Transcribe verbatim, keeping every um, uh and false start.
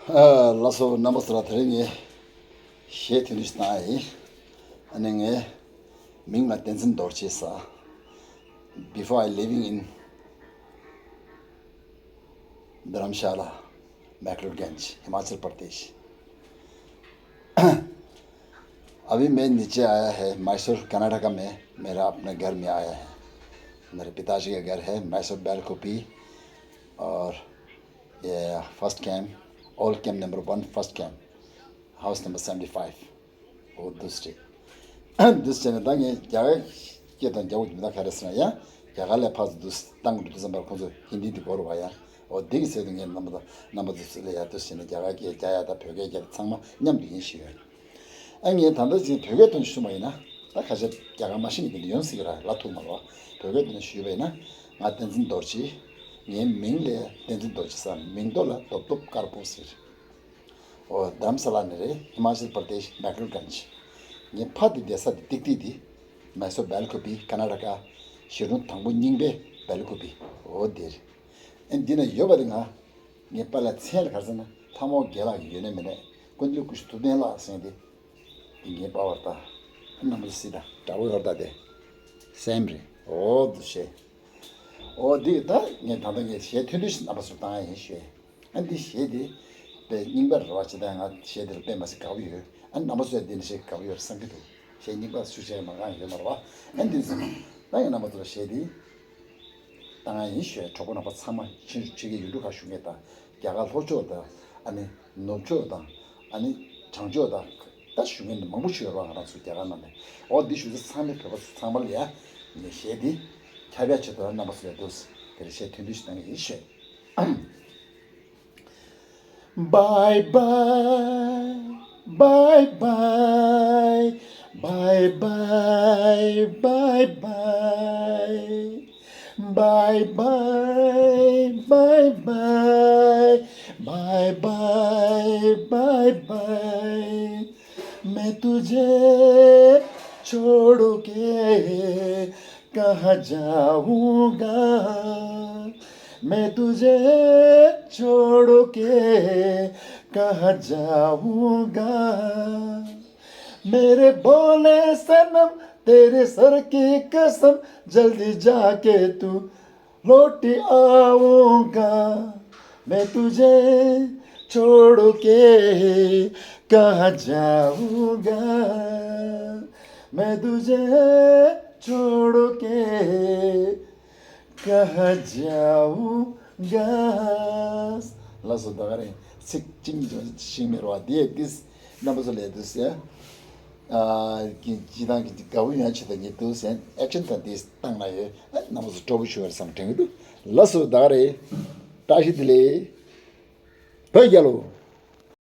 ཨ། ལགས་སོ། རྣམ་པ་ཚོ་ལ་དེ་རིང་ངས་གཞས་ཐུང་ཐུང་ཞིག་བཏང་ཡ་ཡིན། ཨ་ནི་ངའི་མིང་ལ་བསྟན་འཛིན་རྡོ་རྗེ་ཟེར། Before I living in Dharamshala, Macleodganj, Himachal Pradesh। अभी मैं नीचे आया है, मैसूर, कर्नाटका में मेरा अपने घर में आया है। मेरे पिताजी का घर है मैसूर बैलकुपी, और ये first camp, old camp number one, first camp, house number seventy five. འོ་འདུག་སེ་བྱས། འདུག་སེ་བྱས་ནས་ད་ངས་རྒྱ་གར་སྐད་དང་རྒྱ་བོད་མི་ད་ག་རེ་ཟེར་ན་ཡ། རྒྱ་གར་ལས་ཕར་ཚུར་འདུག་སེ་བཏང་འགྲོ་དུས་ཙམ་པར་ཁོང་ཚོ་ཧིན་དི་འདི་གོ་རུ་བ་ཡ། འོ་འདི་གི་ཚད་དུ་ངས་རྣམ་པ་དང་རྣམ་པ་ཚོ་ཚུར་ལ་ཡ་འདུག་སེ་བྱས་ནས་རྒྱ་གར་སྐད་རྒྱག་ཡ་དང་བོད་སྐད་རྒྱག་ཡ་ཚང་མ་མཉམ་དུ་ཡིན་ཞུ་ཡ། ཨ་ངས་ད་ལྟ་ཅིག་བོད་སྐད་དོན་ཞུ་མ་ཡིན་ན། ད་ཁ་ཤས་རྒྱ་གར་མ་ཤེས་མཁན་དེ་འདྲ་ཡོང་སྲིད་ཀྱི་ར། ལ་ཐུག་མ་རེད་བ། བོད་སྐད་དོན་ཞུས་པ་ཡིན་ན། ང་བསྟན་འཛིན་རྡོ་རྗེ། ངའི་མིང་ལ་བསྟན་འཛིན་རྡོ་རྗེ་ཟེར། མིང་ཐོག་ལ་རྡོབ་རྡོབ་དཀར་པོ་ཟེར། འོ་རྡ་རམ་ས་ལ་ནས་རེད། ཧི་མ་ཅལ་པར་དེཤ་མེག་ལོར་གྷན་ཇི། ངའི་ཕ་དེ་བསྡད་ས་དེ་ཏིག་ཏིག་དེ། མེ་སོར་བེལ་ཀུ་པི་ཀར་ན་ཊ་ཀ། གཞིས་གྲོང་དང་པོ་རྙིང་པའི་བེལ་ཀུ་པི། འོ་དེ་རེད། ཨེ་འདི་ན་ཡོད་པ་དེ་ང་། ངའི་པཱ་ལགས་མཚན་ལ་ག་རེ་ཟེར་ན་ལྷ་མོ་རྒན་ལགས་ཀྱི་ཡོད་ན་མེད་ན། ཀུན་ལེགས་སྐུ་ཞབས་ཐུབ་བསྟན་ལགས་ཟེར་མཁན་དེ། འདི་ངའི་པཱ་བར་ད། རྣམ་པ་སྲིད་ད་དྲ་བོ་ཡོར་ད་དེ། སེམས་རེད། འོ་འདུག་སེ་བྱས། འོ་འདི་ད་ངས་ད་ལྟ་ངས་གཞས་ཐུང་ཐུང་ཞིག་རྣམ་པ་ཚོར་བཏང་ཡ་ཡིན་ཞུས། ཨ་འདི་གཞས་འདི་དཔེ་རྙིང་པ་རེད་བ། ཇི་ལྟར་ང་གཞས་འདི་ལ་དཔེ་མ་སྲིད་དགའ་པོ་ཡོད། ཨ་རྣམ་པ་ཚོས་འདི་འདྲ་ཞིག་དགའ་པོ་ཡོད་བསམ་གྱི་འདུག་གཞས་རྙིང་པ་ཤུགས་ཆེ་མ་གང་ཡོད་མ་རེད་བ། ཨ་འདི་ཚོ་ད་ངས་རྣམ་པ་ཚོ་ལ་གཞས་འདི་བཏང་ཡ་ཡིན་ཞུས། གྲོགས་པོ་རྣམ་པ་ཚང་མ་ཕྱི་ཕྱི་རྒྱལ་ཡུལ་གྲུ་ཁག་བཞུགས་མཁན་དང་། རྒྱ་གར་ལྷོ་ཕྱོགས་དང་། ཨ་ནི་ནུབ་ཕྱོགས་དང་། ཨ་ནི་བྱང་ཕྱོགས་དང་། ད་བཞུགས་མཁན་མང་པོ་ཞིག་ཡོད་རེད་བ། ང་རང་ཚོ་རྒྱ་གར་ནང་ནས། འོ་འདི་ཞུ་ཚེ་ཚང་མས་བོད་པ་ཚོ་ཚང་མ་ལ་ཡ། ངས་གཞས་འདི་ཁྱབ་ཡ་ཆེད་དུ་རྣམ་པ་ཚོ་ལ་འདུག་སེ་དེ་རིང་གཞས་ཐུང་ཐུང་ཞིག་བཏང་གི་ཡིན་ཞུས། Bye bye, bye bye, bye bye, bye bye. Bye bye, bye bye, bye bye, bye bye. मैं तुझे छोड़ के कहाँ जाऊंगा? मैं तुझे छोड़ के कहाँ जाऊंगा? मेरे भोले सनम, तेरे सर की कसम, जल्दी जाके तू लौट आऊंगा। मैं तुझे छोड़ के कहाँ जाऊंगा? मैं तुझे छोड़ के कहाँ जाऊंगा? ལགས་སོ། ད་ག་རེད། ཚིག་གཅིག་ཤེས་མེད་རོགས། དེ་དེ་རྣམ་པ་ཚོ་ལ་འདུག་སེ། ཨ་ཀྱི་སྤྱི་བཏང་གི་དགའ་པོ་ཡོང་ཆེད་དུ་ངས་འདུག་སེ་ཨེག་ཤན་དང་དེ་བཏང་ན་ཡོད། ཨ་རྣམ་པ་ཚོ་སྤྲོ་པོ་བྱུང་བར་བསམ་དྲན་གྱི་འདུག་ལགས་སོ། ད་ག་རེད། བཀྲ་ཤིས་བདེ་ལེགས། བོད་རྒྱལ་ལོ།